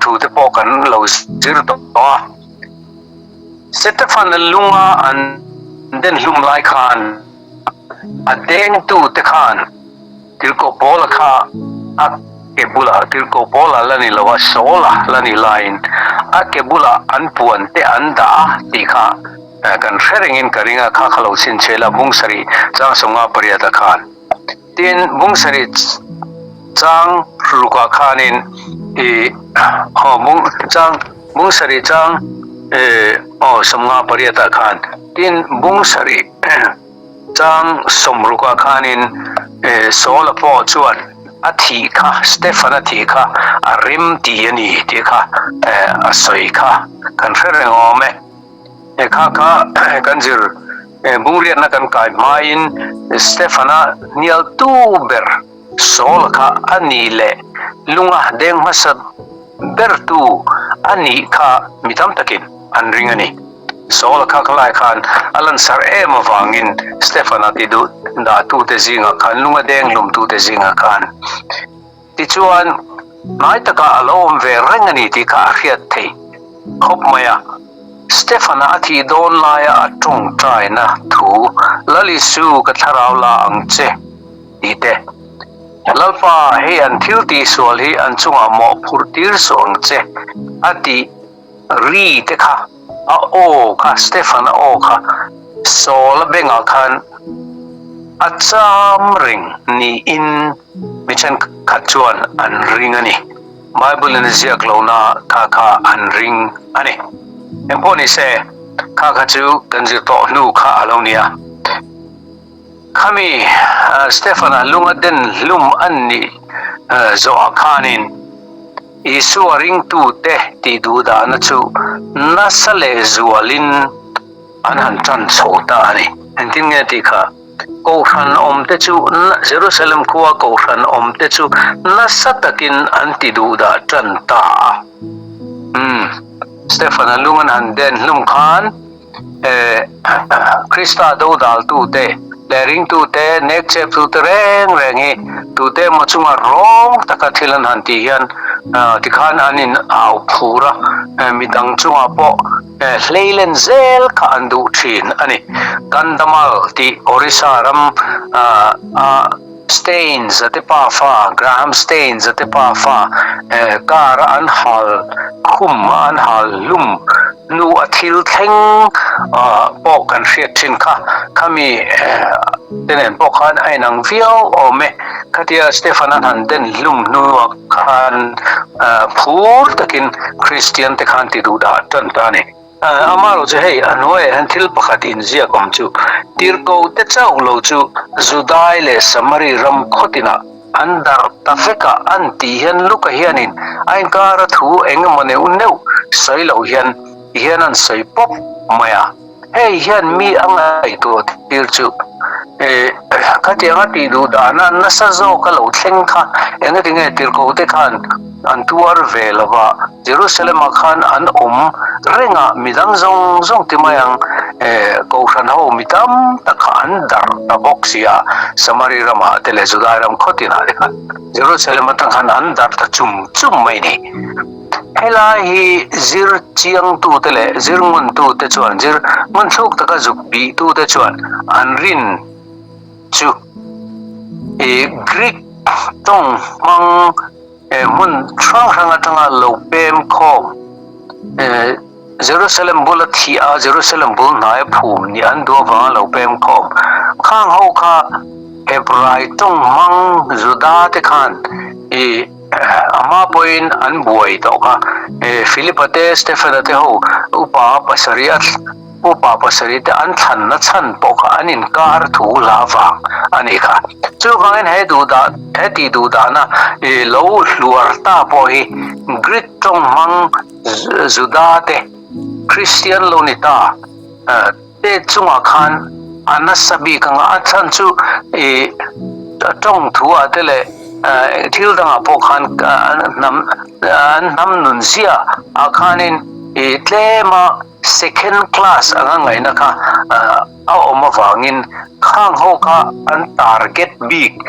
thu te pawh kan lo zir tawh a. Setefana lunga an den hlum lai khan a dengtute khan Tirhkoh Paula kha a ke bulah, Tirhkoh Paula la ni lo a, Saula la ni laiin a ke bulah an puan te an dah a tih kha kan hre rengin ka ring a, kha kha lo chhinchhe la bung sarih chang 58 a khan. Tin, bung sarih chang rukah khanin i aw bung chang bung sarih chang aw 58 ah khan tin bung sarih chang 60 ah khanin Saula pawh chuan a thih kha Stefan a thih kha a rem ti a ni tih kha a sawi kha kan hre reng awm e. He kha kha kan zir bungriatna kan kai hmain Stefana hnialtu ber Saul kha a nih leh lunga deng hmasa bertu a nih kha mi tam takin an ring a ni. Saul kha khalai khan a lansar em avangin Stefana ti duh dahtute zingah khan lunga deng hlumtute zingah khan Tichuan, hnai takah a lo awm ve reng a ni tih kha a hriat theih khawp mai a. Stefan-a a thih dawn laia a tawngtaina thu, Lal Isu, ka thlarau la ang che, tih te, Lalpa, hei an thil tihsual hi an chungah mawhphurh tir suh ang che, a tih ri te kha. A aw kha, Stefan-a aw kha Saul-a bengah khan a cham reng niin mi thenkhat chuan an ring a ni. Bible-in a ziak lohna kha kha an ring a ni. Engpawh ni se, kha kha chu kan zir tawh hnu kha a lo ni a. Khami Stefan-a lunga den hlum an nih zawhah khanin Isua ringtute tih duhdahna chu nasa leh zualin an han tan chho ta a ni. Engtin nge tih kha? Kohhran awmte chu Jerusalem khua kohhran awmte chu nasa takin an ti duhdah tan ta a. Umm, Stefan-a lung an han den hlum khan Krista dodaltute leh ringtute, nekcheptute reng reng hi tute emaw chunga rawng taka thil an han tih hian tikhan an in au phur a, midang chungah pawh hleilen zel kha an duh thin a ni. Kandhamal tih Orissa ram a Staines a te pafa, Graham Staines a te pafa car a an hal khum a an hal hlum hnu a thil thleng pawh kan hriat thin kha. Khami te nen pawh khan a inang viau awm e. Khatia Stefan an han den hlum hnuah khan phur takin Kristian te khan ti duh dah tan ta a ni. Amaherawh chu hei a hnuaiah hian thil pakhat inziak awm chu, Tirhkoh te chauh lo chu Judai leh Samari ram khawtinah an darh ta vek a an tih hian Luka hianin a inkara thu eng emaw neuh neuh sawi loh hian hian an sawi pawp mai a. Hei hian mi a ngaihtuah tir chu khatianga tih duh dahna nasa zawk a lo thleng kha engatinge tirhkoh te khan an tuar ve lo va, Jerusalem-ah khan an awm reng a, mi dang zawng zawng ti mai ang, Kohhran ho mi tam tak kha an darh ta bawk si a, Samari ramah te leh Judai ram khaw tinah te khan Jerusalem atang khan an darh ta chum chum mai ni. Helai hi zir chiangtute leh zir nguntute chuan, zir ngunthluk taka zuk bihtute chuan an rin chu i Greek tawng hmang, He hmun hrang hrang atanga lo pem khawm Jerusalem bula thih a, Jerusalem bul hnaia phum nih an duh avanga lo pem khawm khang ho kha Hebrai tawng hmang Juda te khan i a hma pawhin an buai tawh kha. Philipa te Stephena te ho upa pasarih a Upa pasarih te an thlanna chhan pawh kha an inkar thu hla vang a nih kha. Chuvangin he duhdah, he tih duhdahna i lo hluar ta pawh hi Greek tawng hmang Juda te, Kristian lo ni ta te chungah khan a nasa bik ang a, a chhan chu i tawng thu ah te leh thil dangah pawh khan an hnam, an hnam nunzia ah khanin i tlema Second class anga ngaihna kha a awm avangin khang ho kha an target bik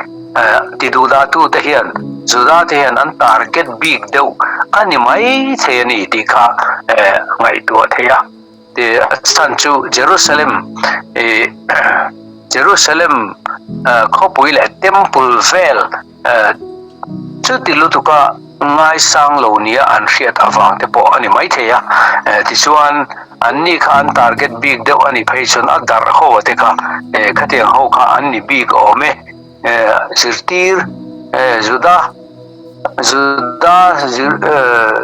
ti duhdahtute hian Juda te hian an target bik deuh a ni mai thei a ni tih kha ngaihtuah theih a. A chhan chu Jerusalem Jerusalem khawpui leh temple vel chuti lutuka ngaisang lo nia an hriat avang te pawh a ni maithei a. Tichuan anni kha an target bik deuh a ni phei chuan a darh ho te kha khatiang ho kha an ni bik awm e. Zirtir Juda Juda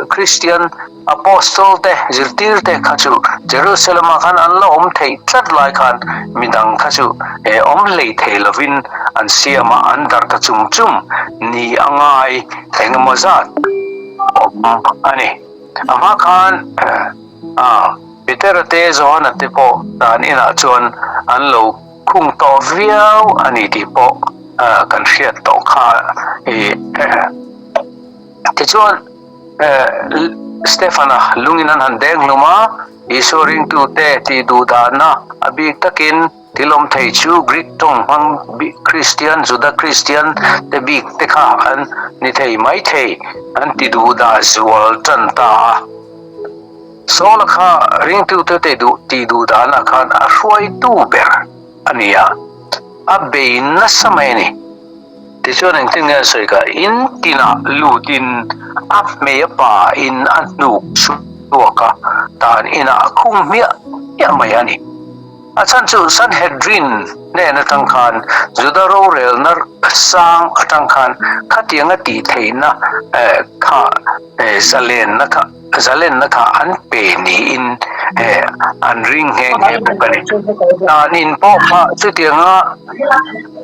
Kristian Apostle te zirtir te kha chu Jerusalem ah khan an la awm theih tlat lai khan midang kha chu awm hlei thei lovin an siam a, an darh ta chum chum ni a ngai engemaw zat awm a ni. A hma khan Petera te Johana te pawh dan inah chuan an lo khung tawh viau a ni tih pawh kan hriat tawh kha. Tichuan, Stefana lungin an han deng hlum a, Isua ringtute tih duh dahna a bik takin thil awm thei chu Greek tawng hmang Kristian, Juda Kristian te bik te kha an ni thei mai thei an ti duh dah zual tan ta a. Saula kha ringtute te duh tih duh dahna khan a hruaitu ber a ni a, a bei nasa mai a ni. Tichuan engtin nge a sawi kha, in tinah lutin a hmei a pa in a hnuk chhuak a, tan inah a khung hmiah hmiah mai a ni. A chhan chu Sanhedrin hnen atang khan Juda rorelna sang atang khan khatianga tih theihna kha zalenna kha zalenna kha an pe niin an ring nghe nghe bawk a ni. Tan in pawh kha chutianga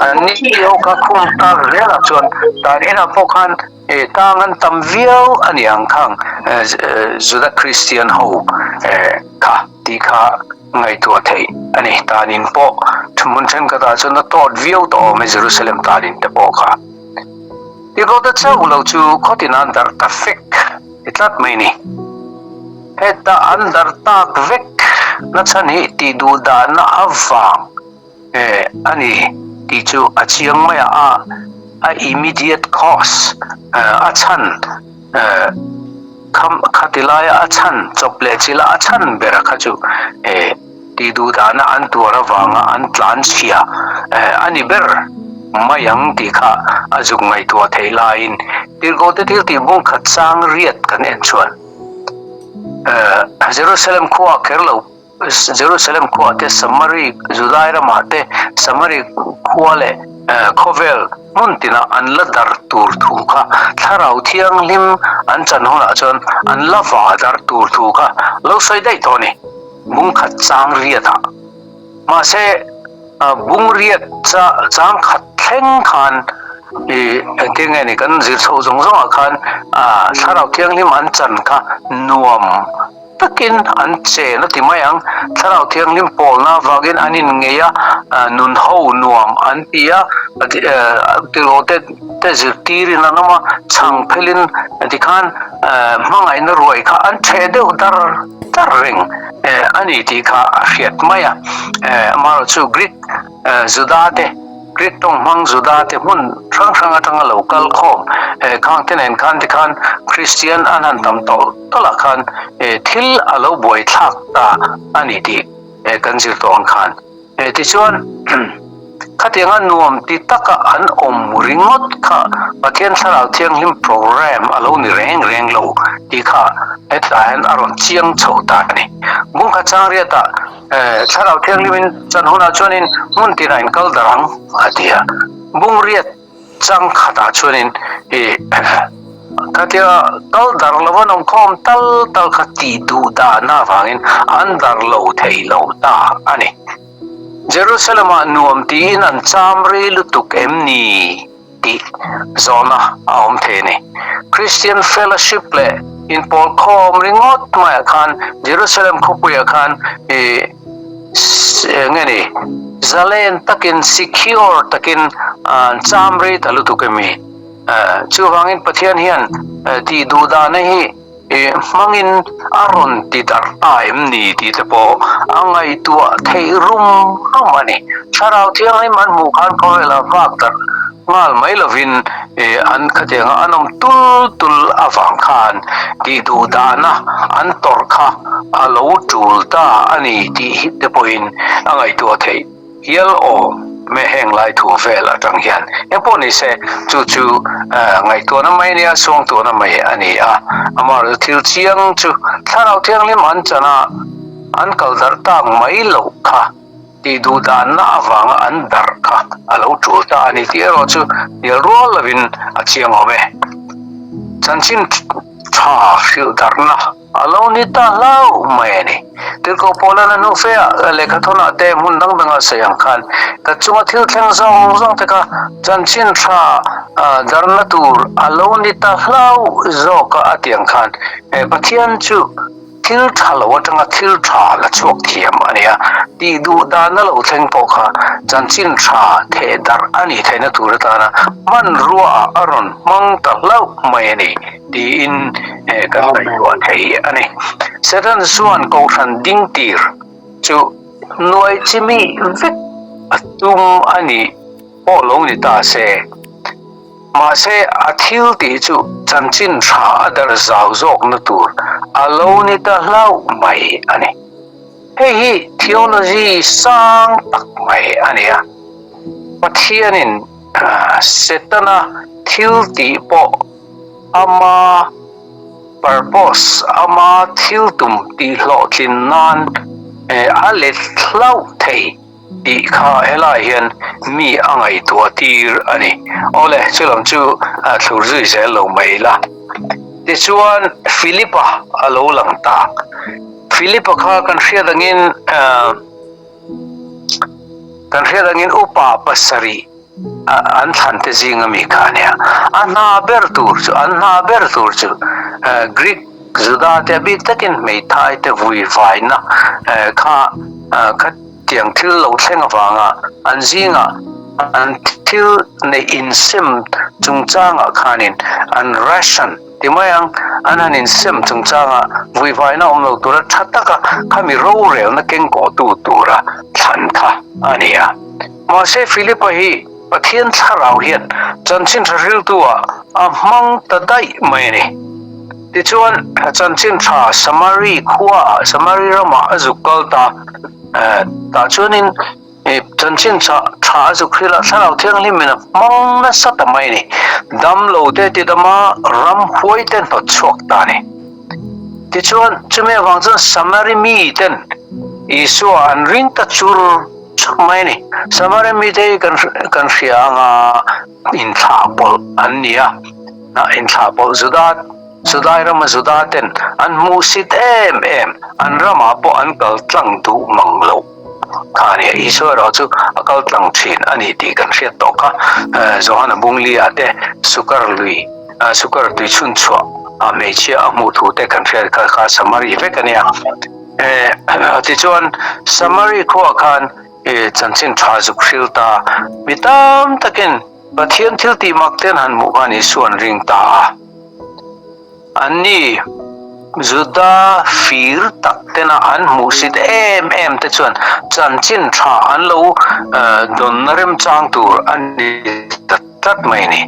an ni ho kha khum tak zelah chuan tan inah pawh khan tang an tam viau a ni ang khang Juda Kristian ho kha tih kha ngaihtuah theih a ni. Tan in pawh hmun thenkhatah chuan a tawt viau tawh awm e Jerusalem tan in te pawh kha. Tirhkohte chauh lo chu khawtin an darh ta fek ti tlat mai ni. Heta an darh tak vek na chhan hi tih duh dahna avang a ni tih chu a chiang mai a, a immediate cause a chhan khati laia a chhan chawp leh chila a chhan ber kha chu Tih duh dana an tuar avanga an tlan chhia a ni ber mai ang tih kha a zuk ngaihtuah theih laiin Tirhkohte thil tih bung khat chang riat kan en chuan Jerusalem khuaah kher lo Jerusalem khuaah te Samari Judai ramah te Samari khua leh khawvel hmun tinah an la dar tur thu kha Thlarau Thianghlim an chan hunah chuan an la va dar tur thu kha lo sawi daih tawh a ni. Bung khat chang riatah mahse bung riat chang khat thleng khan ih engtin nge ni kan zir chhoh zawng zawngah khan thlarau thianghlim an chan kha nuam takin an chen a ti mai ang. Thlarau thianghlim pawlna avangin an inngei a, nun ho nuam an ti a, tirhawte te zirtirin an awm a, chhang phelin tikhan hmangaihna ruai kha an ṭheh deuh dar. tar reng a ni tih kha a hriat mai a. Amaherawhchu Greek Juda te, Greek tawng hmang Juda te hmun hrang hrang atanga lo kal khawm khang te nen khan tikhan Kristian an han tam tawlh tawlh ah khan thil a lo buaithlak ta a ni tih kan zir tawh ang khan. Tichuan, khatianga nuam ti taka an awm ringawt kha Pathian Thlarau Thianghlim program a lo ni reng reng lo tih kha hetah hian a rawn chiang chho ta a ni. Bungkhat Changriatah Thlarau Thianghlimin chan hunah chuanin hmun tinah in kal darh ang a ti a. Bungriat Chang khatah chuanin i khatia kal darh lo an awm khawm tal tal kha tih duh dahna avangin an darh lo thei lo ta a ni. Jerusalem-ah nuam tiin an cham rei lutuk em ni tih zawhna a awm thei a ni. Christian fellowship leh inpawl khawm ringawt maiah khan Jerusalem khawpuiah khan i Eng nge ni? Zalen takin, secure takin an cham rei ta lutuk emi? Chuvangin Pathian hian tih duh dahna hi hmangin a rawn ti darh ta em ni tih te pawh a ngaihtuah theih rum rum a ni. Thlarau Thianghlim an hmuh khan khawvelah vak darh. Nghal mai lovin an khatianga an awm tul tul avang khan tih duh dahna an tawrh kha a lo tul ta a ni tih hi te pawhin a ngaihtuah theih hial awm e heng lai thu vel atang hian. Engpawh ni se chu chu ngaihtuahna mai a nia, suangtuahna mai a ni a, amaherawhchu thil chiang chu Thlarau Thianghlim an chan a, an kal darh tak mai loh kha. Tih duh danna avanga an darh kha a lo tul ta a ni tih erawh chu hnial rual lovin a chiang awm e. Chanchin tha hrilh darhna a lo ni ta hlauh mai a ni. Tirhkoh Paula'n a hnufeah lehkhathawnah te hmun dang danga sawi ang khan ka chunga thil thleng zawng zawng te kha chanchin tha darhna tur a lo ni ta hlauh zawk a a ti ang khan Pathian chu Thil tha lo atanga thil tha la chhuak thiam a nia. Tih duh dana lo thleng pawh kha chanchin tha theh darh a nih theihna tur atana hmanrua ah a rawn hmang ta hlauh mai a ni tiin kan ngaihtuah thei a ni. Satan chuan kohhran ding tir chu hnuai chimi vek a tum a nih pawh lo ni ta se. Mahse, a thil tih chu chanchin tha a darh zau zawkna tur a lo ni ta hlauh mai a ni. Hei hi theology sang tak mai a ni a. Pathianin Setana thil tih pawh ama purpose, ama thil tum tihhlawhtlin nan a let hlauh thei. Tih kha helai hian mi a ngaihtuah tir a ni. Awle, chulam chu thlur zui zel lo mai ila. Tichuan, Philipa a lo lang ta. Philipa kha kan hriat angin, kan hriat angin upa pasarih an thlan te zing ami kha a nia. A hna ber tur chu, an hna ber tur chu Greek Juda te a bik takin hmeithai te vui vaina kha khatiang thil lo thleng avanga an zingah an thil neih insem chungchangah khanin an ration ti mai ang, an han insem chungchanga vui vaina awm lo tura tha taka khami rorelna kengkawhtu tura thlan kha a ni a. Mahse Philipa hi Pathian thlarau hian chanchin tha hriltu ah a hmang ta daih mai a ni. Tichuan chanchin tha Samari khua ah, Samari ramah a zuk kal ta. Tah chuanin chanchin tha a zuk hril a, thlarau thianghlim in a hmang nasa ta mai a ni. Dam lo te ti dam a, ramhuai te hnawt chhuak ta a ni. Tichuan chumi avang chuan Samari mi ten Isua an ring ta chur chur mai a ni. Samari mite hi kan kan hria anga inthlah pawlh an ni a, inthlah pawlh Juda Judai rama Juda ten an hmuhsit em em, an ramah pawh an kal tlang duh mang loh kha a ni a. Isua erawh chu a kal tlang thin a ni tih kan hriat tawh kha. Johana Bunglia te Sukar lui Sukar tui chhun chhuah a hmeichhia a hmuh thu te kan hriat kha kha Samari vek a nia. Tichuan, Samari khuaah khan chanchin tha zuk hril ta. Mi tam takin Pathian thil tih mak te an han hmuh khan Isua an ring ta a. Anni Juda fir tak tena an hmuhsit em em te chuan chanchin tha an lo dawnna remchang tur a ni ta tlat mai a ni.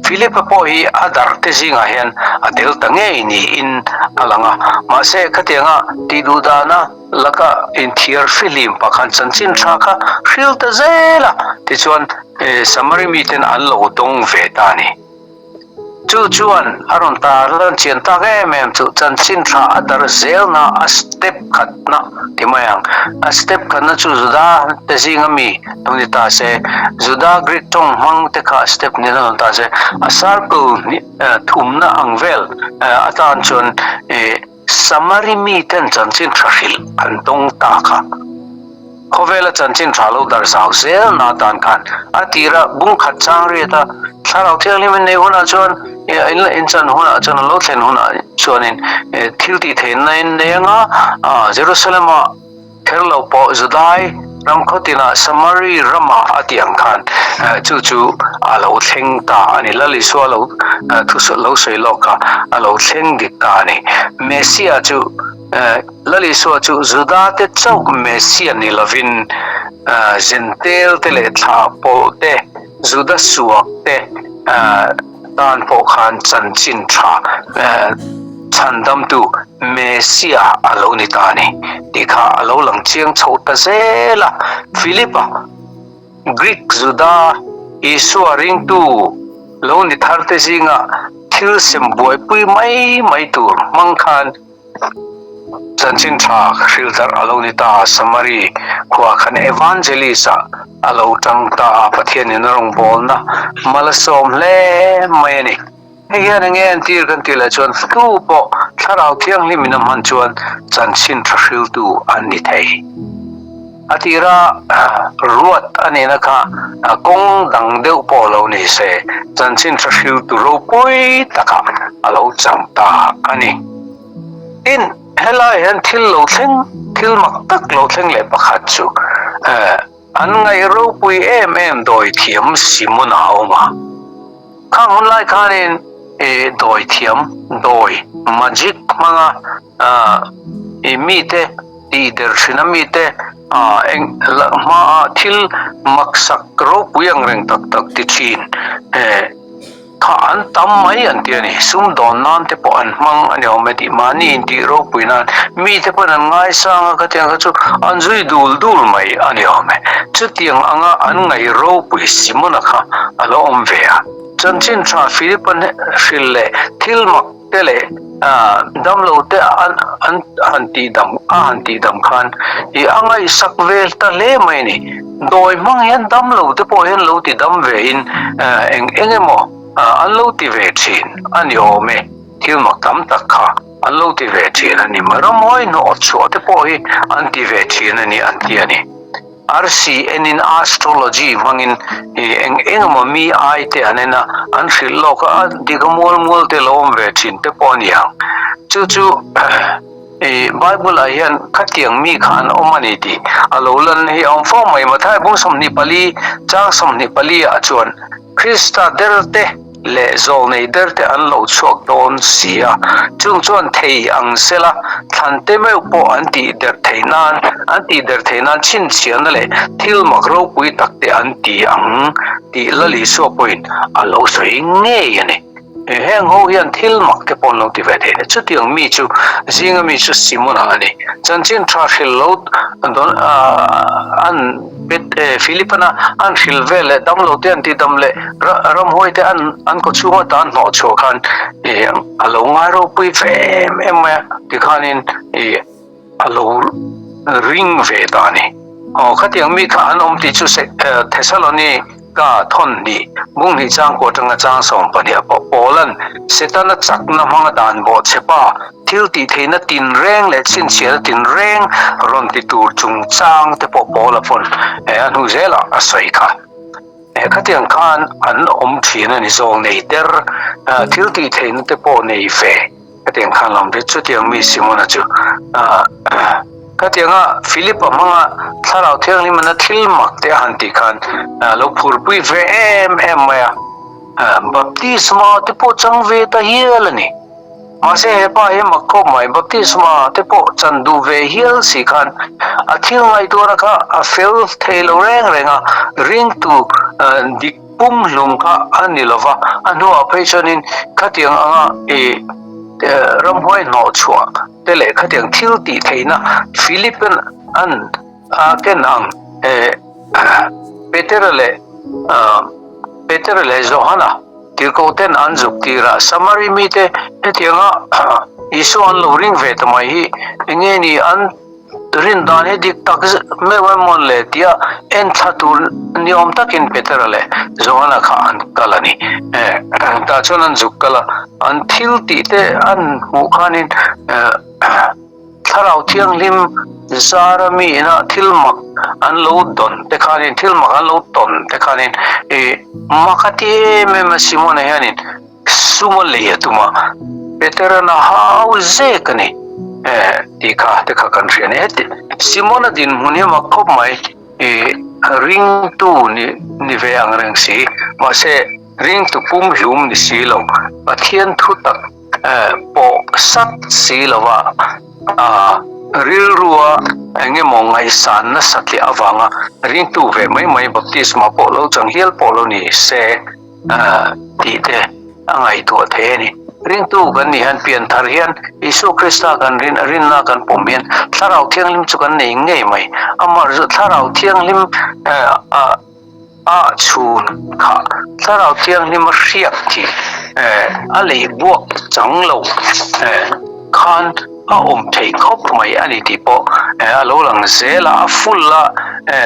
Philipa pawh hi a dar te zingah hian a tel ta ngei niin a lang a, mahse khatianga tih duh dana laka inthiar fihlim pah khan chanchin tha kha hril ta zel a, tichuan Samari miten an lo dawng ve ta a ni. Chu chuan a rawn tar lan chian tak em em chu chanchin tha a darh zelna a step khatna ti mai ang. A step khatna chu Juda te zinga mi lo ni ta se, Juda Greek tawng hmang te kha step ni lo ta se, a circle thumna ang vel atan chuan Samari miten chanchin tha hrilh an dawng ta kha. Khawvela chanchin tha lo darh zau zel na atan khan a tira bung khat chang riat a, Thlarau Thianghlim in nei hunah chuan in la inchan hunah chuan a lo thlen hunah chuanin thil tih theihna in nei anga Jerusalem-ah Kher lo pawh Judai ram khawtinah Samari ramah a tih ang khan chu chu a lo thleng ta a ni. Lal Isua lo thu lo sawi lawk kha a lo thleng dik ta a ni. Messia chu Lal Isua chu Juda te chauh Messia ni lovin Jentail te leh thlah pawlh te. Juda suak te tan pawh khan chanchin tha chhandamtu Messia a lo ni ta a ni tih kha a lo lang chiang chho ta zel a. Philip-a Greek Juda Isua ringtu lo ni tharte zinga thil sem buaipui mai mai tur hmang khan Chanchin tha hrildarh a lo ni ta a, Samari khua khan Evangelist-ah a lo tang ta a, Pathianin a rawngbawlna mal a sawm hle mai a ni. Hei hian enge entir kan tih leh chuan tu pawh Thlarau Thianghlimin a hman chuan chanchin tha hriltu an ni thei. A tira ruat a nihna kha kawng dang deuh pawh lo ni se, chanchin tha hriltu ropui takah a lo chang ta a ni. Tin, helai hian thil lo thleng, thil mak tak lo thleng leh pakhat chu an ngaih ropui em em dawithiam Simona a awm a. Khang hun lai khanin dawithiam, dawi, magic, hmanga mite tihder thin a, mite hmaa thil maksak ropui angreng tak tak ti thin. Kha an tam mai an ti a ni. Sumdawn nan te pawh an hmang a ni awm e tih mahni intih ropui nan mi te pawhin an ngaisang a, khatiang kha chu an zui dul dul mai a ni awm e. Chutiang anga an ngaih ropui Simona kha a lo awm ve a. Chanchin tha Philip-a hrilh leh thil mak te leh damlo te an an han tihdam a han tihdam khan i a ngaihsak vel ta hle mai a ni. Dawi hmang hian damlo te pawh hian lo ti dam ve in eng eng emaw an lo ti ve thin a ni awm e, thil mak tam tak kha an lo ti ve thin a ni. Ramhuai hnawh chhuah te pawh hi an ti ve thin a ni an ti a ni. Arsi enin astrology hmangin eng eng emaw mi ai te an en a, an hrilh lawk a, a dik a mual mual te lo awm ve thin te pawh a ni ang. Chu chu Bible ah hian khatiang mi kha an awm a ni tih a lo lan hi a awm fo mai. Matthai bung 24 chang 24 ah chuan Krista der te leh zawlnei der te an lo chhuak dawn si a, chung chuan thei ang sela thlan te meuh pawh an tih der thei nan an tih der thei nan chhinchhiahna leh thil mak ropui tak te an ti ang tih Lal Isua pawhin a lo sawi ngei a ni. Heng ho hian thil mak te pawh an lo ti ve thei a ni. Chutiang mi chu zinga mi chu Simona a ni. Chanchin tha hrilh lo dawn an Philip-ana an hrilh vel leh damlo te an tihdam leh ramhuai te an an kawchhung ata an hnawh chhuah khan a lo ngai ropui ve em em mai a, tikhanin a lo ring ve ta a ni. Aw khatiang mi kha an awm tih chu Thessaloni ka thawn hnih bung hnih chang kua atanga chang 12 ah pawh Paula'n Setana chakna hmanga dan bawh che pa thil tih theihna tinreng leh chhinchhiahna tinreng rawn ti tur chungchang te pawh Paula pawn a hnu zelah a sawi kha. Khatiang khan an awm thin a ni zawk nei der thil tih theihna te pawh nei ve. Khatiang khan lam ve chutiang mi Simona chu khatianga Philip-a hmanga Thlarau Thianghlimana thil mak te a han tih khan lo phurpui ve em em mai a, baptisma te pawh chang ve ta hial a ni. Mahse he pa hi mak khawp mai, baptisma te pawh chan duh ve hial si khan a thil ngaihtuahna kha a fel thei lo reng reng a, ringtu dik Pum hlum kha a ni lo va, a hnuah phei chuanin khatiang anga i ramhuai hnawh chhuah te leh khatiang thil tih theihna Philippine an a ken ang Petera leh Petera leh Johana tirhkoh ten an zuk tir a, Samari mite hetianga Isua an lo ring ve ta mai hi enge ni an Rin dan hi dik tak meuh em mawn le tia en thla tur ni awm takin Petera leh Johana kha an kal a ni. Tah chuan an zuk kal a, an thil tih te an hmuh khanin Thlarau Thianghlim zara mi ina thil mak an lo dawn te khanin thil mak an lo tawn te khanin mak a ti em em a Simona hianin Suma lei a tum a, Petera'n a hau zek a ni tih kha te kha kan hria a ni. Heti Simona dinhmun hi a mak khawp mai, i ringtu ni ni ve ang reng si, mahse ringtu pumhlum ni si lo, Pathian thu tak pawh sat si lova. Rilrua eng emaw ngaihsan nasatliah avanga ringtu ve mai mai baptisma pawh lo chang hial pawh lo ni se tih te a ngaihtuah thei a ni. Ringtu kan nih hian pianthar hian Isua Krista kan rin rinna kan pawm hian Thlarau Thianghlim chu kan nei ngei mai. Amah Thlarau Thianghlim a A chhun kha Thlarau Thianghlim a hriak tih a lei buak chang lo khan a awm thei khawp mai a ni tih pawh a lo lang zel a, a full a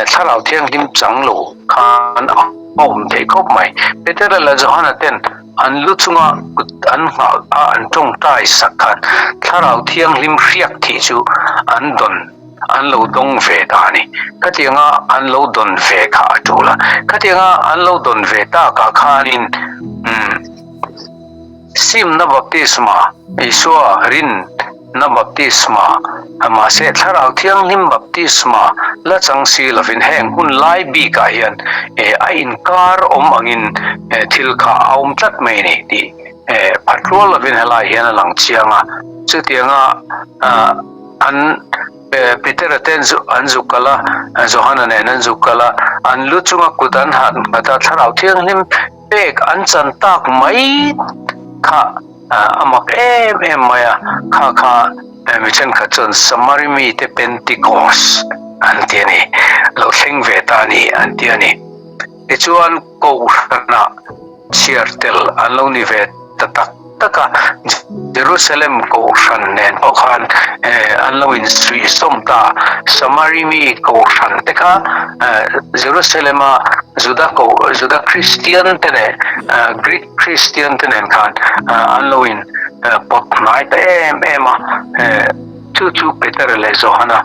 Thlarau Thianghlim chang lo khan a awm thei khawp mai. Petera leh Johana ten an lu chunga kut an nghah a an tawngtai sak khan Thlarau Thianghlim hriak thih chu an dawn an lo dawng ve ta a ni. Khatianga an lo dawn ve kha a tul a. Khatianga an lo dawn ve takah khanin umm simna baptisma, Isua rinna baptisma, mahse Thlarau Thianghlim baptisma la chang si lovin heng hun lai bikah hian eh a inkar awm angin eh thil kha a awm tlat mai a ni tih eh phat rual lovin helai hian a lang chiang a. Chutianga ah. An Petera te an zuk kal a, Johana nen an zuk kal a, an lu chunga kut an han nghat a, Thlarau Thianghlim pek an chan tak mai kha a mak em em mai a, kha kha mi thenkhat chuan Samari mite Pentecost an ti a ni, lo thleng ve ta a ni an ti a ni. Tichuan Kohhranah chhiar tel an lo ni ve ta tak tak a, Jerusalem Kohhran nen pawh khan an lo insuihzawm ta. Samari mi Kohhran te kha Jerusalem-a Juda Koh Juda Kristian te leh Greek Kristian te nen khan an lo in pawt hnai ta em em a, chu chu Petera leh Johana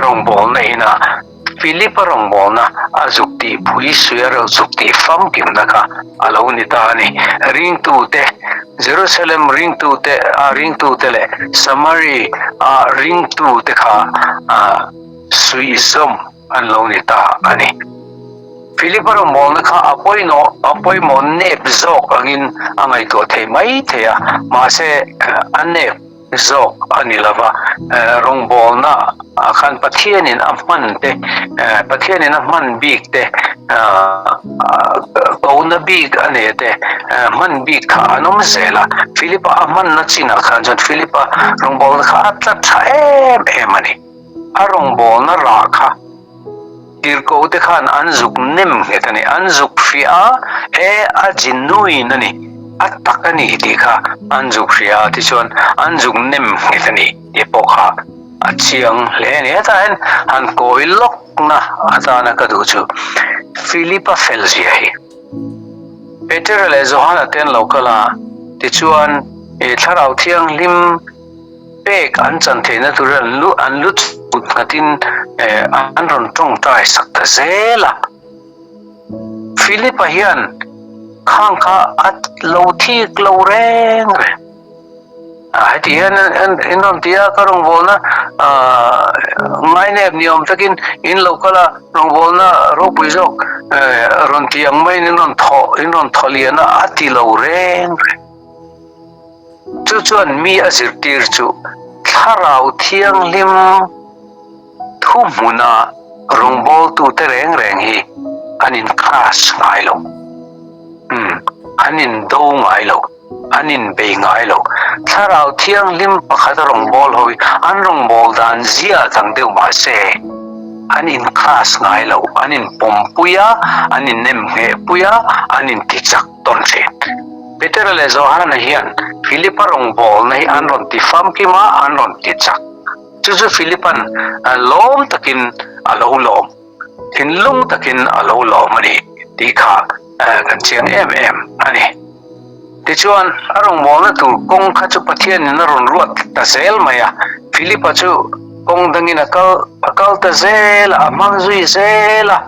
rawngbawlna inah Philip-a rawngbawlna a zuk tih phui suia reuh zuk tih famkimna kha a lo ni ta a ni. Ringtute, Jerusalem ringtute a ringtute leh Samari a ringtute kha suihzawm an lo ni ta a ni. Philip-a rawngbawlna kha a pawinawh a pawimawh nep zawk angin a ngaihtuah thei mai thei a, mahse a nep zawk a ni lova, rawngbawlna ah khan Pathianin a hman te, Pathianin a hman bik te, kona bik a nei te, hman bik kha an awm zel a, Philip-a a hmanna chinah khan chuan Philip-a rawngbawlna kha a tla tha em em a ni, a rawngbawlna rah kha. Tirhkoh te khan an zuk nem nghet a ni, an zuk hria a, he a genuine a ni, a tak a ni tih kha an zuk hria a, tichuan an zuk nem nghet a ni tih pawh kha a chiang hle a ni. Hetah hian han kawi lawkna atana ka duh chu Philip-a fel zia hi. Petera leh Johana te an lo kal a, tichuan Thlarau Thianghlim, Pek an chan theihna turin an lu an lu chhut nghatin an rawn tawngtai sak ta zel a. Philip-a hian khang kha a lo thik lo reng reng. Heti hian in rawn ti a, ka rawngbawlna ngainep ni awm takin in lo kal a, rawngbawlna ropui zawk rawn ti ang maiin in rawn thaw in rawn thaw lian a, a ti lo reng reng. Chu chuan mi a zirtir chu Thlarau Thianghlim thuhmuna rawngbawltute reng reng hi an in-clash ngai lo, umm, an indo ngai lo, an inbei ngai lo. Thlarau Thianghlim pakhat a rawngbâwl ho hi an rawngbâwl dan zia dang deuh mah se, an in-clash ngai lo, an inpawmpui a, an innemnghehpui a, an intichak tawn thin. Petera leh Johana hian Philipa rawngbawlna hi an rawn ti famkim a, an rawn ti chak. Chu chu Philipa'n lawm takin a lo lawm, thinlung takin a lo lawm a ni tih kha kan chiang em em a ni. Tichuan, a rawngbawlna tur kawng kha chu Pathianin a rawn ruat ta zel mai a, Philipa chu kawng dangin a kal a kal ta zel a, a hmang zui zel a.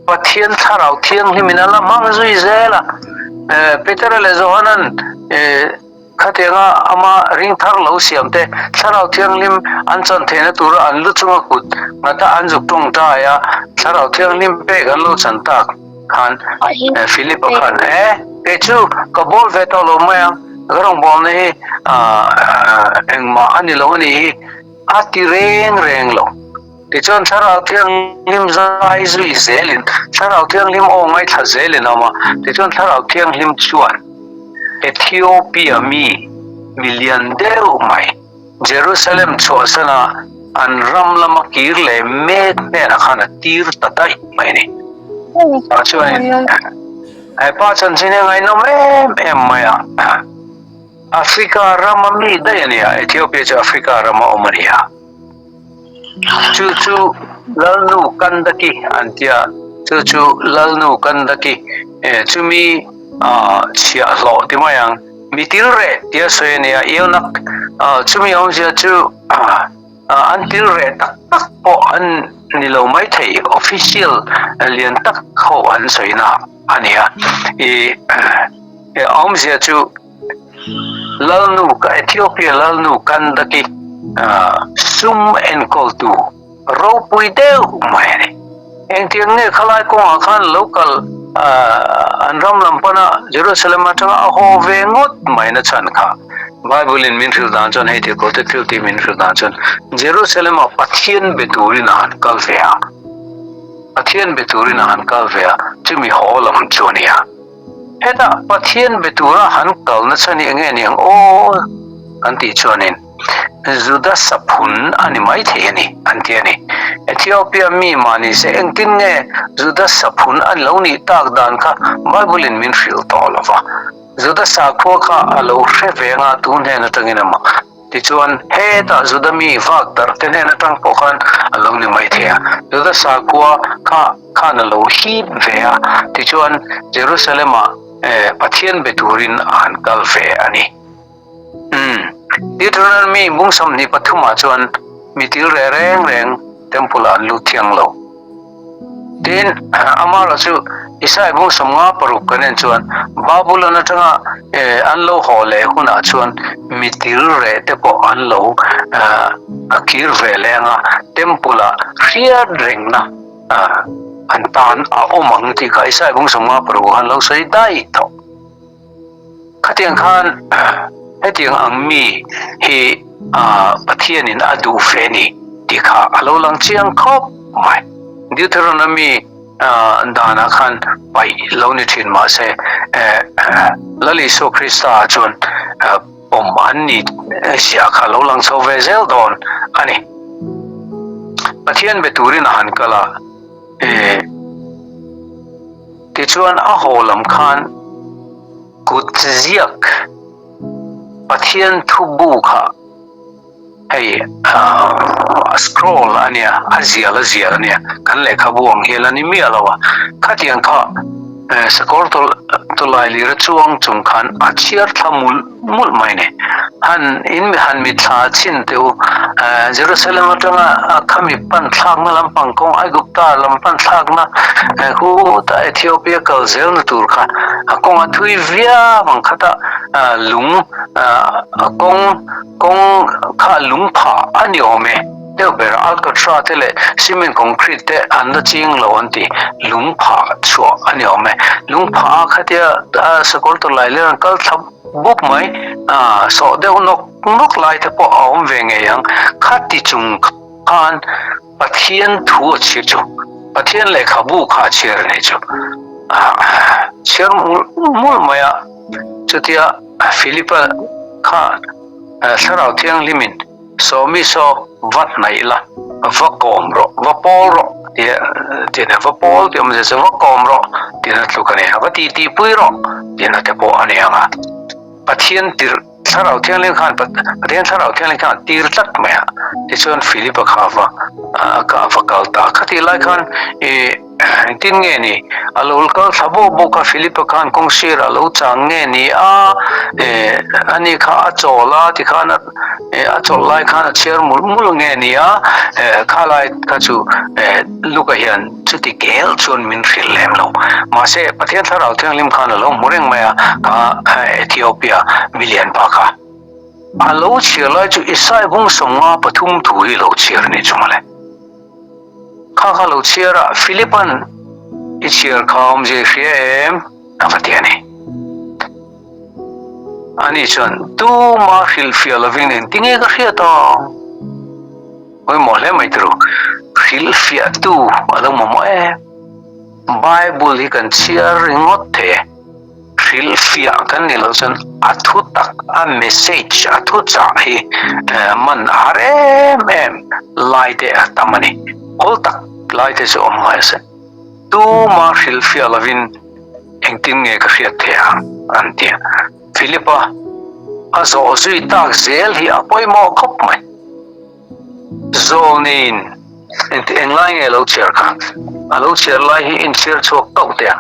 Pathian Thlarau Thianghlimin a la hmang zui zel a, Petera leh Johana'n khatianga ama ring thar lo siam te Thlarau Thianghlim an chan theihna tura an lu chunga kut nghata an zuk tawngtai a, Thlarau Thianghlim pek an lo chan tak khan Philip-a khan, E, kei chu ka bawl ve tawh lo mai ang, ka rawngbawlna hi engmah a ni lo a nih hi. A ti reng reng lo. Tichuan Thlarau Thianghlim zai zui zelin, Thlarau Thianghlim aw ngaithla zelin a awm a. Tichuan Thlarau Thianghlim chuan Ethiopia mi milian deuh mai Jerusalem chhuahsana an ram lama kir leh mek hnenah khan a tir ta daih mai a ni. Tah chuanin he pa chanchin hi a ngaihnawm em em mai a. Africa rama mi daih a ni a, Ethiopia chu Africa rama awm a ni a. Chu chu Lalnu Kandaki an ti a, chu chu Lalnu Kandaki chumi chhiahhlawh ti mai ang, mi til reh tia sawi a ni a, Eunuch chumi awmzia chu an til reh tak tak pawh an ni lo maithei, official lian tak ho an sawina a ni a, ih awmzia chu. Lalnu ka Ethiopia Lalnu Kandaki sum enkawltu ropui deuh mai a ni. Engtiang nge khalai kawngah khan lo kal an ram lam pana Jerusalem atanga a haw ve ngawt mai na chhan kha Bible in min hrilh dan chuan hei thil kawlte thil tih min hrilh dan chuan Jerusalem ah Pathian be turin a han kal ve a, Pathian be turin a han kal ve a, chumi haw lam chu a ni a. Hetah Pathian be tura han kalna chhan hi enge ni ang aw? An tih chuanin, Juda saphun a ni maithei a ni, an ti a ni. Ethiopia mi mah ni se engtin nge Juda saphun a lo nih tak dan kha Bible-in min hrilh tawh lo va. Juda sakhua kha a lo hre ve anga tun hnen atangin emaw Tichuan, hetah Juda mi vak darh te hnen atang pawh khan a lo ni mai thei a. Juda sakhua kha khan a lo hip ve a, tichuan Jerusalem-ah Pathian be turin a han kal ve a ni. Umm, Deuteronomy bung 23 ah chuan mi til reh reng reng Temple-ah an lut thiang lo. Tin, amaherawh chu Isai bung 56 kan en chuan Babulon atanga an lo haw leh hunah chuan mi til reh te pawh an lo a kir ve leh anga Temple ah hriat rengna an tan a awm ang tih kha Isai bung 56 khan lo sawi daih tawh. Khatiang khan hetiang ang mi hi Pathianin a duh ve ni tih kha a lo lang chiang khawp mai. Deuteronomy danah khan paih lo ni thin mahse Lal Isua Krista chuan pawm an ni ziah kha lo lang chho ve zel dawn a ni. Pathian be turin a han kal a. Tichuan a haw lam khan kut ziak Pathian thu bu kha hei a scroll a nia, a zial a zial a nia, kan lehkhabu ang hian a ni miah lo a, khatiang kha sakawr tawlai lira chuang chung khan a chhiar thla mul mawlh mai ni. Han in han mitthla chhin teh u. Jerusalem atanga khami pan thlakna lampang kawng Aigupta lam pan thlakna khu ta Ethiopia kal zelna tur kha a kawng a thui viau ang khat a, lung a kawng kawng kha lung phah a ni awm e. Deuh ber Alcatra te leh cement concrete te an la ching lo an ti. Lung phah chhuah a ni awm e. Lung phah a khatia sakawr tawlai leh an kal thla Bawk mai, sawh deuh nawk nawk lai te pawh a awm ve ngei ang. Khati chung khan Pathian thu a chhiar chu, Pathian lehkhabu kha a chhiar a nih chu. Chhiar mul mul mai a, chutia Philipa kha Thlarau Thianghlimin Sawmi saw va hnaih la, va kawm rawh, va pawl rawh tia tih a, va pawl tih awmzia chu va kawm rawh tihna tluk a ni a, va titi pui rawh tihna te pawh a ni ang a. Pathian tirh Thlarau Thianghlim khan Pathian Thlarau Thianghlim khan a tir tlat mai a, tichuan Philipa kha va a va kal ta. Khatih lai khan ih Engtin nge ni? A lo kal thla bawk bawk a, Philipa khan kawng sirah a lo chang nge ni a? Eh, ani kha a chawl a, tikhan a eh a chawlh lai khan a chhiar mulh mulh nge ni a? Eh, kha lai kha chu eh Luka hian chuti kel chuan min hrilh lem lo. Mahse, Pathian Thlarau Thianghlim khan a lo hmu reng mai a, kha Ethiopia milian pa kha. A lo chhiar lai chu Isai bung 53 thu hi lo chhiar a ni chu mawle. Kha kha lo chhiar a, Philipa'n i chhiar kha awmzia i hria em? a va ti a ni. Ani chuan, Tuma hrilhfiah lovin engtinge ka hriat ang? Pawimawh hle mai turu. Hrilhfiahtu a lo mamawh em. Bible hi kan chhiar ringawt thei e. Hrilhfiah kan nih loh chuan a thu tak, a message, a thu chah hi man a har em em lai te a tam a ni. Awl tak lai te chu awm ngai a se. Tuma hrilhfiah lovin engtin nge ka hriat theih ang an ti a. Philip-a a zawh zui tak zel hi a pawimawh khawp mai. Zawlneiin engti englai nge a lo chhiar kha? A lo chhiar lai hi inchhiar chhuak tauh teh a.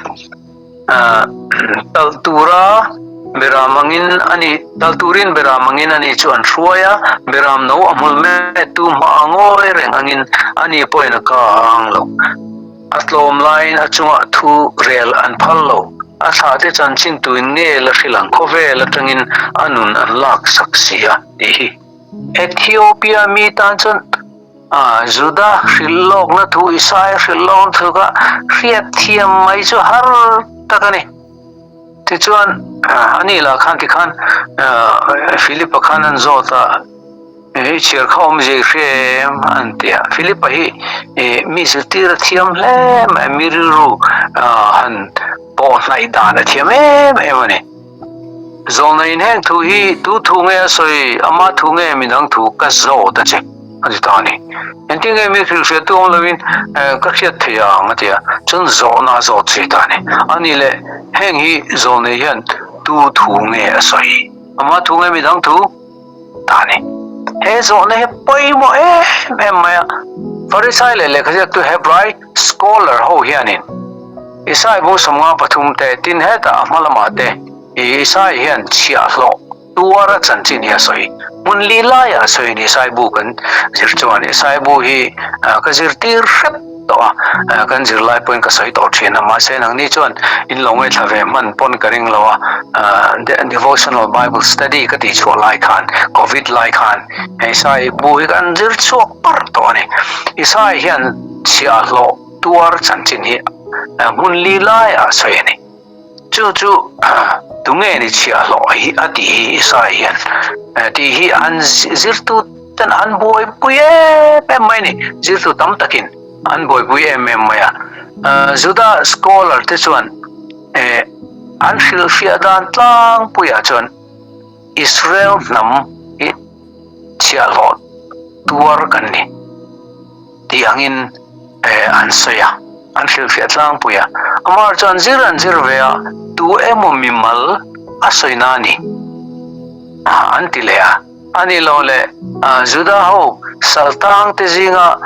Talh tura beram angin a ni, talh turin beram angin a ni chu an hruai a, beram no a hmul mettu hma a ngawi reng angin a ni pawhin a ka a ang lo. A tlawm laiin a chungah thu rel an phal lo. A thlahte chanchin tuin nge la hrilh ang khawvel atangin a nun an lak sak si a tih hi. Ethiopia mi tan chuan Juda hrilh lawkna thu Isaia hrilh lawkna thu kha hriat thiam mai chu har tak a ni. Tichuan ani lah khan tikhan Philip-a khan an zawt a, Hei chhiar kha awmzia i hria em? an ti a. Philip-a hi mi zirtir a thiam hle mai, mi rilru han pawh hnaih dan a thiam em em a ni. Zawlneiin heng thu hi tu thu nge a sawi, ama thu nge midang thu ka zawt a che, a ti ta a ni. Engtin nge mi hrilhhriattu awm loin ka hriat thei ang a ti a, chuan zawhna a zawt zui ta a ni. A nih leh heng hi zawlnei hian tu thu nge a sawi, ama thu nge midang thu ta a ni. He zawhna hi pawimawh em em mai a, Farisai leh lehkhaziaktu Hebrai scholar ho hianin Isai bu 53 te tin hetah a hma lamah te Isai hian chhiahhlawh tuara chanchin hi a sawi. Hmun li laiah a sawi a ni Isai bu kan zir chuan Isai bu hi ka zirtir hrep tawh a, kan zirlai pawhin ka sawi tawh thin a, mahse nangni chuan in lo ngaithla ve hman pawn ka ring lo a, devotional bible study ka tih chhuah lai khan covid lai khan Isai bu hi kan zir chhuak parh tawh a ni. Isai hian chhiahhlawh tuar chanchin hi hmun li laiah a sawi a ni. Chu chu tunge ni chhiahhlawh hi a tih hi Isai hian tih hi an zirtu ten an buaipui em em mai a ni. Zirtu tam takin an buaipui em em mai a. Juda scholar te chuan an hrilhfiah dan tlangpuiah chuan Israel hnam hi chhiahhlawh tuar kan ni. Tih angin an sawi a, an hrilhfiah tlangpui a. Amah chuan zir an zir ve a, tu emaw mimal a sawi na a ni an ti leh a. A ni lo le, Juda ho saltang te zinga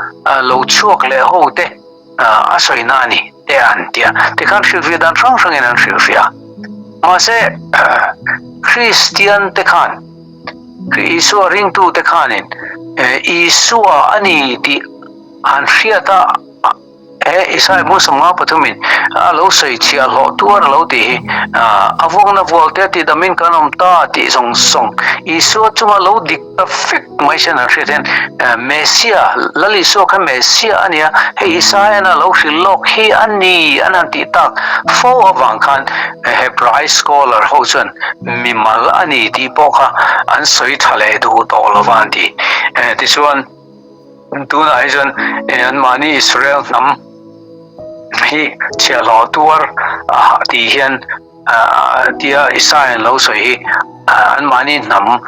lo chhuak leh ho te a sawi na a ni te an ti a. Tikhan hrilhfiah dan hrang hrangin an hrilhfiah a. Mahse, Kristian te khan Isua ringtute khanin Isua a ni tih an hriat a, he Isai bu 53 in a lo sawi chhiah hlawh tuar a lo tih hi a vuakna vualte a tihdamin kan awm ta tih zawng zawng Isua chunga lo dik ta vek mai hian an hriat hian Messia, Lal Isua kha Messia a nia, hei Isaian a lo hrilh lawk hi a ni an han tih tak fo avang khan Hebrai scholar ho chuan Mimal a ni tih pawh kha an sawi tha leh duh tawh lo va an ti. Tichuan, tunah hi chuan anmahni Israel hnam hi chhiahhlawh tuar tih hian tia Isaiah lo sawi hi anmahni hnam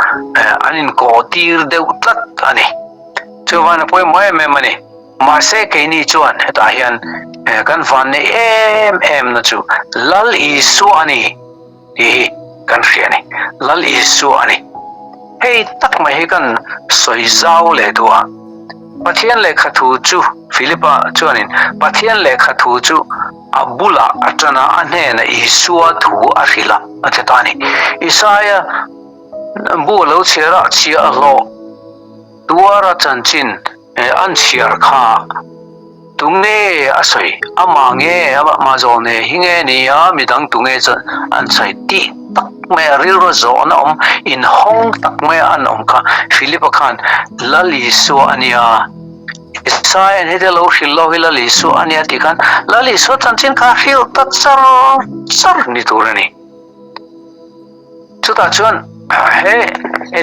an inkawh tir deuh tlat a ni. Chuvangin a pawimawh em em a ni. Mahse keini chuan hetah hian kan vanneih em em na chu Lal Isua a ni. Tih hi kan hria a ni. Lal Isua a ni. Hei tak mai hi kan sawi zau leh duh a. Pathian lehkha thu chu Philipa chuanin Pathian lehkha thu chu a bulah a tan a, a hnenah Isua thu a hrilh a, a ti ta a ni. Isaia bu a lo chhiar a, chhiahhlawh tuara chanchin An chhiar kha tunge a sawi? Amah nge amah zawhne hi nge ni a midang tunge chuan an sawi tih tak mai a rilru zawhna awm inhawng tak mai a an awm kha Philip-a khan Lal Isua a nia Isaiah heti lo hrilh lo hi Lal Isua a nia tih khan Lal Isua chanchin kha hrilh ta char char ni tur a ni. Chutah chuan he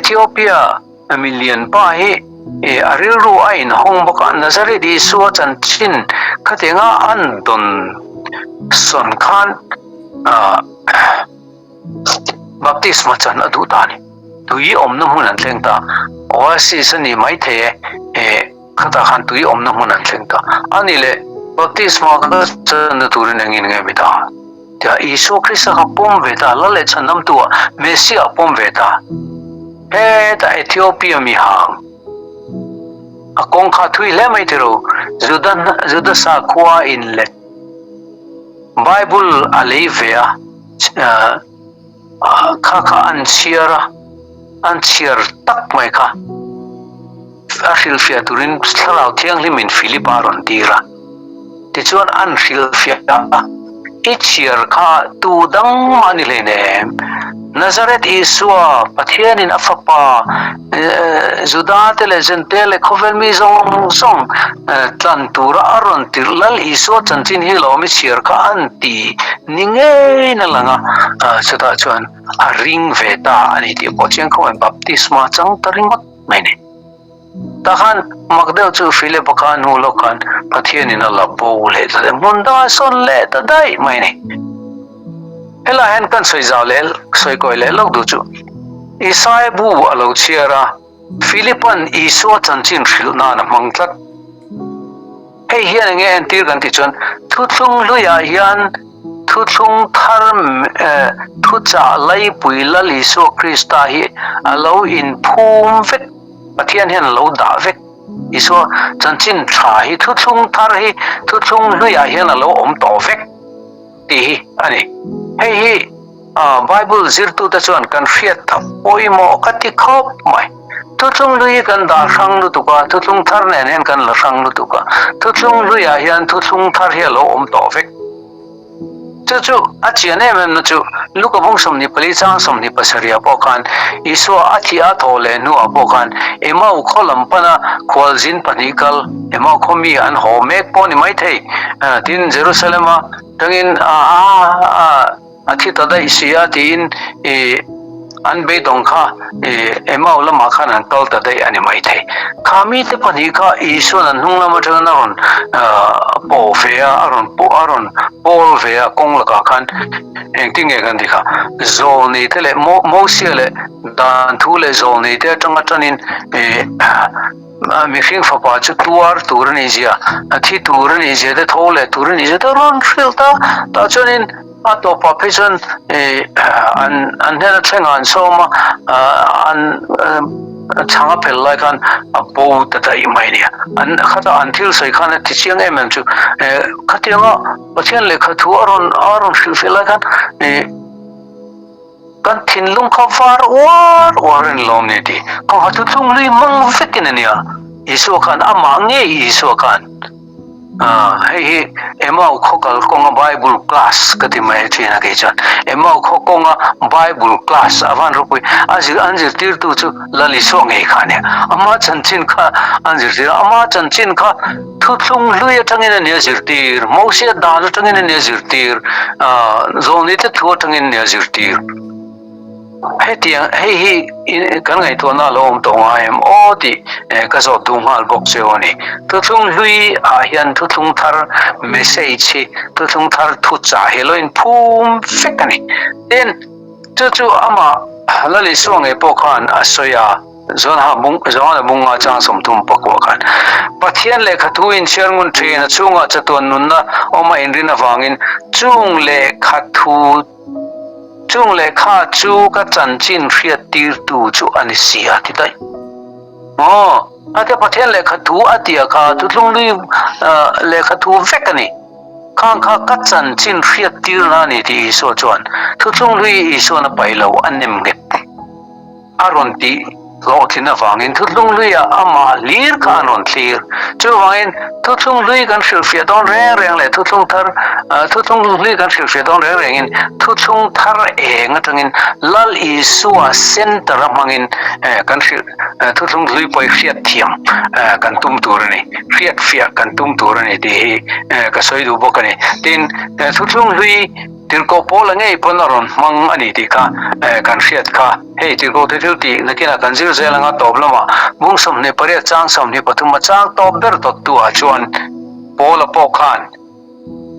Ethiopia Mi lian pa hi I a rilru a inhawng bawk a, Nazareth Isua chanchin khatianga an dawn sawn khan baptisma chan a duh ta a ni. Tui awmna hmun an thleng ta. Oasis a ni maithei e, e khatah khan tui awmna hmun an thleng ta. A ni leh baptisma ka channa turin engin nge mi ta? Tia Isua Krista kha pawm ve ta, Lal leh Chhandamtu-ah Messiah pawm ve ta. Heta Ethiopia mi hang a kawng kha thui hle mai tiro, Juda Juda sakhua in let Bible a lei ve a, kha kha an chhiar a, an chhiar tak mai kha a hrilhfiah turin Thlarau Thianghlimin Philip a rawn tir a. Tichuan an hrilhfiah a, I chhiar kha tu dang mah ni hleinem. Nazareth Isua, Pathianin a Fapa, Juda te leh Jentail leh khawvel mi zawng zawng tlan tura a rawn tirh Lal Isua chanchin hi lawm i chhiar kha an ti ni ngeiin a lang a, chutah chuan a ring ve ta a ni tih pawh chiang khawp mai, baptisma chang ta ringawt mai ni. Tah khan mak deuh chu Philip-a kha hnu lawk khan Pathianin a la bo leh ta daih, hmun dangah sawn leh ta daih mai a ni. Helaiah hian kan sawi zau leh sawi kawi leh lawk duh chu Isaiah bu a lo chhiar a, Philip-a'n Isua chanchin hrilh nan a hmang tlat. Hei hian enge entir kan tih chuan thuthlung hluiah hian thuthlung thar thuchah laipui Lal Isua Krista hi a lo inphum vek, Pathian hian a lo dah vek. Isua chanchin tha hi thuthlung thar hi thuthlung hluiah hian a lo awm tawh vek tih hi a ni. Hei hi Bible zirtute chuan kan hriat a pawimawh ka ti khawp mai. Thuthlung hlui hi kan dah hrang lutuk a, thuthlung thar nen hian kan la hrang lutuk a. Thuthlung hluiah hian thuthlung thar hi a lo awm tawh vek. Chu chu a chian em em na chu Luka bung 24 chang 27 pawh khan Isua a thih a thawh leh hnuah pawh khan Emau khaw lam pana khualzin pahnih kal Emau khaw mi an haw mek pawh ni maithei. Tin, Jerusalem-a tangin a a. A thi ta daih si a tiin i an beidawng kha i Emau lamah khan an kal ta daih a ni maithei. Kha mite pahnih kha Isua'n an hnung lam atangin a rawn pawh ve a, a rawn pawh a rawn pawl ve a kawng lakah khan engtin nge kan ti kha Zawlnei te leh Mosia leh Dan thu leh Zawlnei te atanga tanin i mihring fapa chu tuar tur a nih zia, a thi tur a nih zia te, tho leh tur a nih zia te a rawn hrilh ta. Tah chuanin a tawpah phei chuan an an hnena thlengah an sawm a, an chhang a pel lai khan a bo ta daih mai a nia. An khatah an thil sawi khan a ti chiang em em chu khatianga Pathian lehkha thu a rawn a rawn hrilhfiah lai khan Kan thinlung kha var uar uar a ni lawm ni tih ka ha thuthlung hlui hmang vekin a nia. Isua khan amah ngei Isua khan hei hi Emau khaw kal kawnga Bible class ka ti mai thin a kei chuan Emau khaw kawnga Bible class a van ropui a zir an zirtirtu chu Lal Isua ngei kha a nia. Ama chanchin kha an zirtir a, ama chanchin kha Thuthlung hlui atangin a nia zirtir, Mosia dan atangin a nia zirtir, Zawlnite thu atangin a nia zirtir. Hetiang hei hi kan ngaihtuahna a lo awm tawh ngai em aw tih ka zawt duh nghal bawk cheu a ni. Thuthlung hlui ah hian thuthlung thar message hi thuthlung thar thuchah hi a lo inphum vek a ni. Tin, chu chu amah Lal Isua ngei pawh khan a sawi a. Zawnha bung Zawnha bunga chang 30 pakua khan Pathian lehkha thu inchhiar ngun thin a chhungah chatuan nunna awm a inrin avangin chung lehkha thu chung lehkha chu ka chanchin hriat tirtu chu a ni si a ti daih. Aw, ate Pathian lehkha thu a tia kha thuthlunglui lehkha thu vek a ni. Khang kha ka chanchin hriat tirna a ni tih Isua chuan thuthlunglui Isuan a paih lo a nem nghet. A rawn tih hlawhtlin avangin thuthlung hluiah amah hlir kha an rawn thlir. Chuvangin thuthlung hlui kan hrilhfiah dawn reng reng leh thuthlung thar thuthlung hlui kan hrilhfiah dawn reng rengin thuthlung thar eng atangin Lal Isua center a hmangin kan hrilh thuthlung hlui pawh hi hriat thiam kan tum tur a ni, hriatfiah kan tum tur a ni tih hi ka sawi duh bawk a ni. Tin, thuthlung hlui. Tirhkoh Paula ngei pawn a rawn hmang a ni tih kha kan hriat kha. Hei tirhkoh te thil tih nakinah kan zir zel anga tawp lamah bung 28 chang 23 a chang tawp ber tawttu ah chuan Paula pawh khan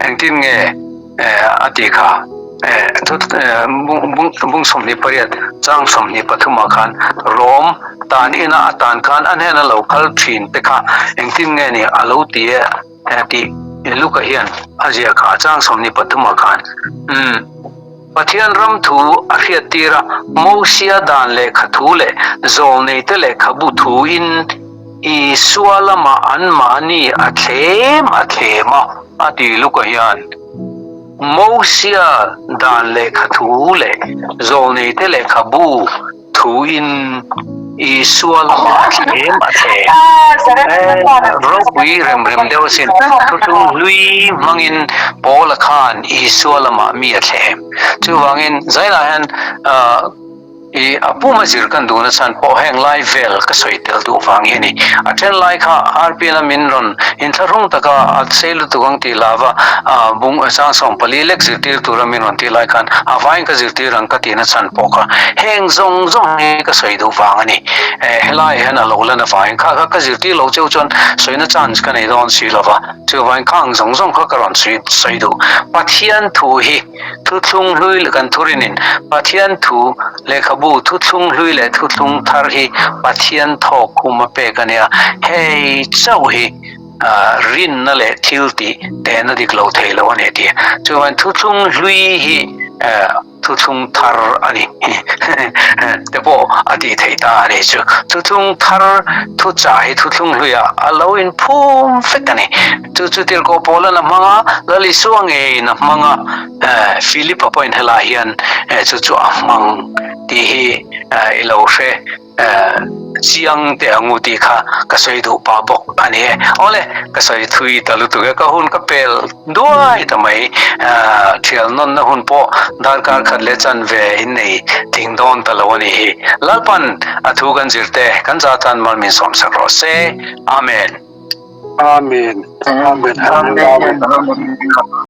engtin nge a tih kha bung 28 chang 23 ah khan Rom tan ina a tan khan a hnena lo kal thin te kha engtin nge ni a lo ti e. Tih Luka hian a ziah kha a chang 23 ah khan umm Pathian ram thu a hriat tir a, Mosia dan lehkha thu leh zawlneite lehkhabu thu in Isua lamah anmahni a thlem a thlem a a ti Luka hian. Mosia dan lehkha thu leh zawlneite lehkhabu thu in Isua lamah a thlem a thlem. Ropui rem rem deuh asin. Thuthlung hlui hmangin Paula khan Isua lamah mi a thlem. Chuvangin zailah hian I a puma zir kan duhna chhan pawh heng lai vel ka sawi tel duh vang hi a ni. A then lai kha RPN-a min rawn inthlahrung taka a sei lutuk ang tih lava bung sang 14 lek zirtir tura min rawn tih lai khan a vaiin ka zirtir ang ka tihna chhan pawh kha heng zawng zawng hi ka sawi duh vang a ni. Helaiah hian a lo lan avangin kha kha ka zirtir lo cheu chuan sawina chance ka nei dawn si lova, chuvangin khang zawng zawng kha ka rawn sawi duh. Pathian thu hi. Thuthlung hlui leh kan thurinin Pathian thu lehkhabu thuthlung hlui leh thuthlung thar hi Pathian thawk khum a pek a nia. Hei chauh hi rinna leh thil tih tehna dik lo thei lo a ni tih. Chuan thuthlung hlui hi thuthlung thar a ni te pawh a tih theih ta a ni chu. Thuthlung thar thuchah hi thuthlung hluiah a lo inphum vek a ni. Chu chu tirhkoh Paula'n a hmang a, Lal Isua ngeiin a hmang a, Philip-a pawhin helaiah hian chu chu a hmang tih hi i lo hre chiang teh ang u tih kha ka sawi duh pah bawk a ni e. Awle, ka sawi thui ta lutuk e, ka hun ka pel duai ta mai. Thial nawnna hun pawh darkar khat leh chanve in nei tling dawn ta lo a ni hi. Lalpan a thu kan zir te kan za tan mal min sawmsak rawh se. Amen. Amen. Amen. Amen. Amen.